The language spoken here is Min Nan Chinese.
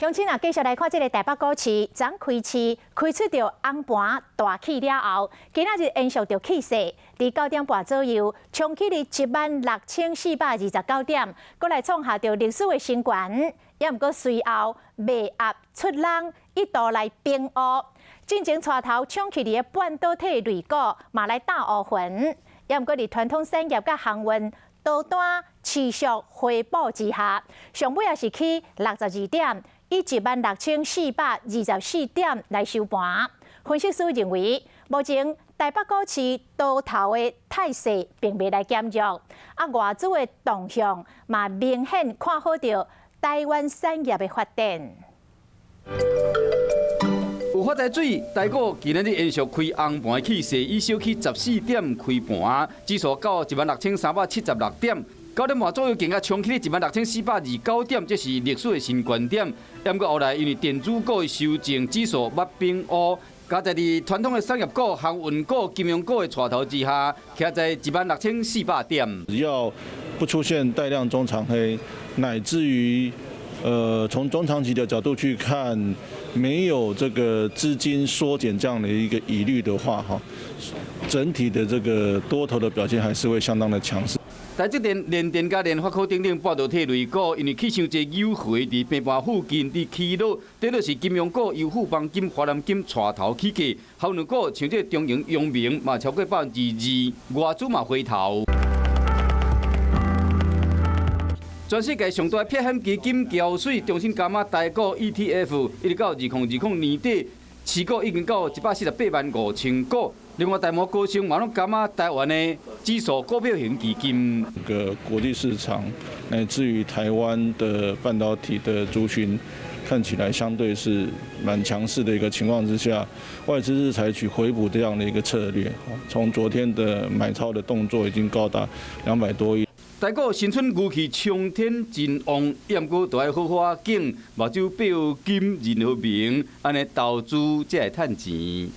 鄉親啊，繼續來看這个台北股市，昨開市開出著紅盤大起了後，今仔日延續著氣勢，佇9點半左右，衝起佇16,429點，閣來創下著歷史的新高。也毋過隨後賣壓出籠，一度來平烏，進前帶頭衝起佇个半導體類股，嘛來打烏雲。也毋過佇傳統產業佮航運多單持續回補之下，上尾也是起62點。以16,424點來收盤。分析師認為，目前台北股市多頭的態勢並未來減弱，啊外資的動向嘛明顯看好著台灣產業的發展。有發財水，台股今仔日延續開紅盤氣勢，以小起14點開盤，指數到16,376點。9點半左右，更加衝起16,429點，這是歷史的新高點。毋過後來因為電子股的修正，指數捌變烏，加在佇傳統的產業股、航運股、金融股的帶頭之下，徛在16,400點。只要不出現帶量中長黑，乃至於從中長期的角度去看，沒有這個資金縮減這樣的一個疑慮的話，哈，整體的這個多頭的表現還是會相當的強勢。台積電、聯電佮聯發科等等半導體類股，因為起傷濟有回佇平盤附近佇起落，短就是金融股由富邦金、華南金帶頭起價，航運股像這中營、陽明嘛超過2%，外資嘛回頭。全世界上大避險基金橋水重新加碼台股 ETF，一直到2020年底，持股已經到1,485,000股。另外，大摩高盛嘛攏加碼台灣的指數股票型基金。個國際市場乃至於台灣的半導體的族群，看起來相對是蠻強勢的一個情況之下，外資是採取回補這樣的一個策略。從昨天的買超的動作已經高達200多億。台股新春牛氣沖天真旺，毋過都愛好好仔緊，目睭閉緊任何明，按呢投資才會趁錢。